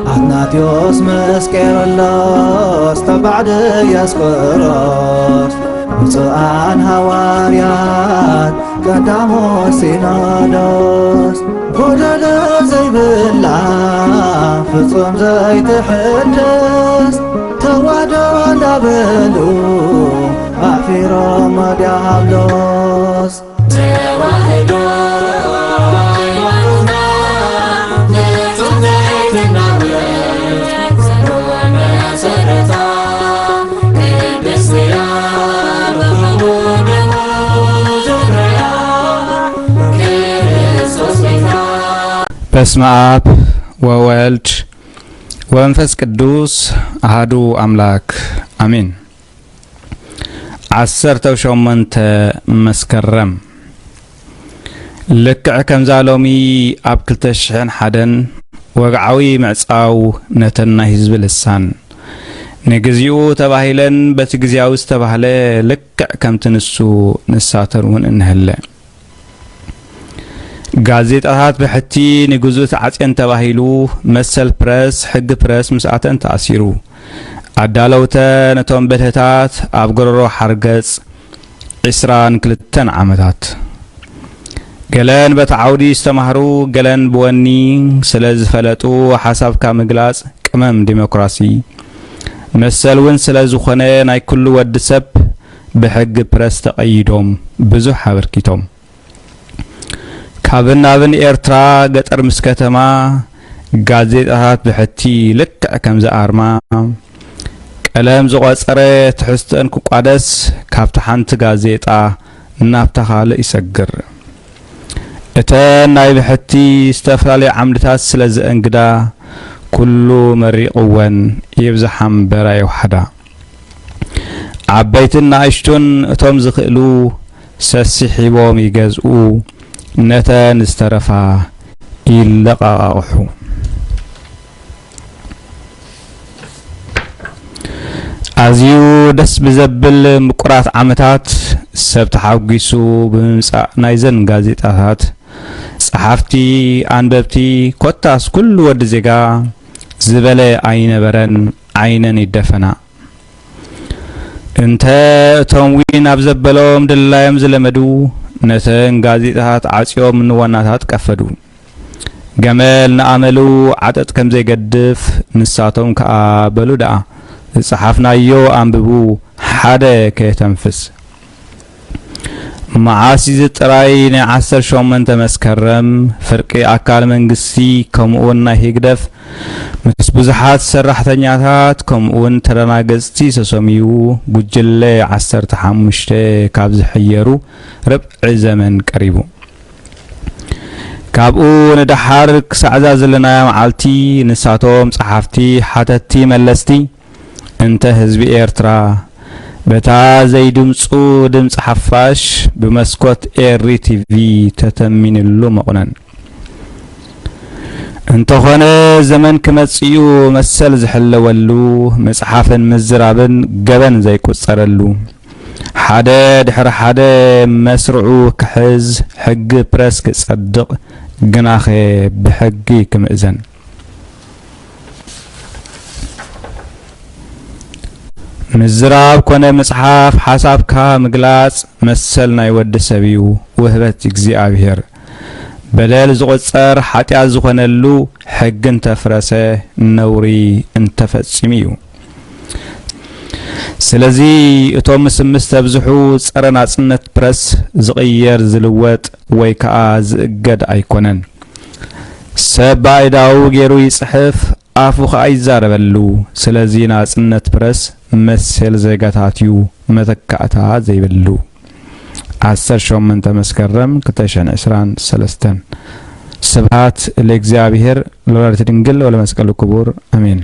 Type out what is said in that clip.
ኣትናቴዎስ ምስ ቄርሎስ ተባዕ ድያስቆሮስ፣ ብፁዓን ሃዋርያት ቀዳሞት ሲኖዶስ፣ ጎደሎ ዘይብላ ፍጹም ዘይትሕደስ ተዋህዶ እንዳበሉ ኣሕፊሮም ዲያብሎስ። ተዋህዶ ሃይማኖትና ንጹህ ትሕትና መሰረታ ቅድስት እያ ብኽቡር ደሙ ዙርያ ክርስቶስ ጌታ። በስመ አብ ወወልድ ወመንፈስ ቅዱስ አሐዱ አምላክ አሜን። ዓሰርተ ሸሞንተ መስከረም። ልክዕ ከምዛ ሎሚ ኣብ ክልተ ሽሕን ሓደን ወግዓዊ ምዕጻው ነተን ናይ ህዝቢ ልሳን፣ ንግዚኡ ተባሂለን በቲ ግዜያዊ ዝተባህለ ልክዕ ከምቲ ንሱ ንሳተን እውን እንሀለ። ጋዜጣታት ብሕቲ ንግዙእ ተዓጽየን ተባሂሉ፣ መሰል ፕረስ፣ ሕጊ ፕረስ ምስኣተን ተኣሲሩ። ኣዳለውተ ነቶም በትህታት ኣብ ጎረሮ ሓርገጽ ዒስራን ክልተን ዓመታት። ገለን በቲ ዓውዲ ዝተማህሩ፣ ገለን ብወኒ ስለ ዝፈለጡ ሓሳብካ ምግላጽ ቅመም ዲሞክራሲ መሰል እውን ስለ ዝኾነ ናይ ኩሉ ወዲ ሰብ ብሕጊ ፕረስ ተቐይዶም ብዙሕ ኣበርኪቶም። ካብን ናብን ኤርትራ ገጠር ምስ ከተማ ጋዜጣታት ብሕቲ ልክዕ ከምዚ ኣርማ ቀለም ዝቖጸረ ትሕዝቶን ክቋደስ ካብቲ ሓንቲ ጋዜጣ ናብታ ካልእ ይሰግር። እተን ናይ ብሕቲ ዝተፈላለዩ ዓምድታት ስለ ዘእንግዳ ኩሉ መሪቕወን ይብዝሓ እምበር ኣይውሓዳ። ዓበይትን ንኣሽቱን እቶም ዝኽእሉ ሰሲሒቦም ይገዝኡ፣ ነተን ዝተረፋ ይለቓቓቕሑ። ኣዝዩ ደስ ብዘብል ምቁራት ዓመታት ሰብ ተሓጒሱ ብምምጻእ ናይዘን ጋዜጣታት ጸሓፍቲ፣ ኣንበብቲ፣ ኮታስ ኩሉ ወዲ ዜጋ ዝበለ ኣይነበረን፣ ዓይነን ይደፈና። እንተ እቶም ዊን ኣብ ዘበሎም ድላዮም ዝለመዱ ነተን ጋዜጣታት ዓጽዮም ንዋናታት ቀፈዱ። ገመል ንኣመሉ ዓጠጥ ከም ዘይገድፍ ንሳቶም ከኣ በሉ ደኣ ዝጸሓፍናዮ ኣንብቡ ሓደ ከየተንፍስ። መዓስ እዚ ጥራይ ናይ ዓሰርተ ሸሞንተ መስከረም ፍርቂ ኣካል መንግስቲ ከምኡውን ናይ ህግደፍ ምስ ብዙሓት ሰራሕተኛታት ከምኡውን ተደናገጽቲ ተሰምዩ ጉጅለ ዓሰርተ ሓሙሽተ ካብ ዝሕየሩ ርብዒ ዘመን ቀሪቡ። ካብኡ ንደሓር ክሳዕዛ ዘለናያ መዓልቲ ንሳቶም ጸሓፍቲ፣ ሓተትቲ፣ መለስቲ እንተ ህዝቢ ኤርትራ በታ ዘይድምጹ ድምጺ ሓፋሽ ብመስኮት ኤሪ ቲቪ ተተሚንሉ መቑነን። እንተኾነ ዘመን ክመጽእ'ዩ መሰል ዝሕለወሉ፣ ምጽሓፍን ምዝራብን ገበን ዘይቁጸረሉ፣ ሓደ ድሕሪ ሓደ መስርዑ ክሕዝ፣ ሕጊ ፕረስ ክጸድቕ፣ ግናኸ ብሕጊ ክምእዘን። ምዝራብ ኮነ ምጽሓፍ፣ ሓሳብካ ምግላጽ መሰል ናይ ወዲ ሰብ እዩ፣ ውህበት እግዚኣብሔር። በደል ዝቑጸር ሓጢኣት ዝኾነሉ ሕጊ እንተፍረሰ ነውሪ እንተፈጺሙ እዩ። ስለዚ እቶም ምስምስ ተብዝሑ ጸረ ናጽነት ፕረስ ዝቕየር ዝልወጥ ወይ ከኣ ዝእገድ ኣይኮነን። ሰብ ብኣእዳዉ ገይሩ ይጽሕፍ፣ ኣፉ ኸኣ ይዛረበሉ። ስለዚ ናጽነት ፕረስ መሰል ዜጋታት እዩ፣ መተካእታ ዘይብሉ። ዓሰርተ ሸሞንተ መስከረም ክልተ ሽሕን ዕስራን ሰለስተን። ስብሐት ለእግዚኣብሔር ወለወላዲቱ ድንግል ወለመስቀሉ ክቡር፣ ኣሜን።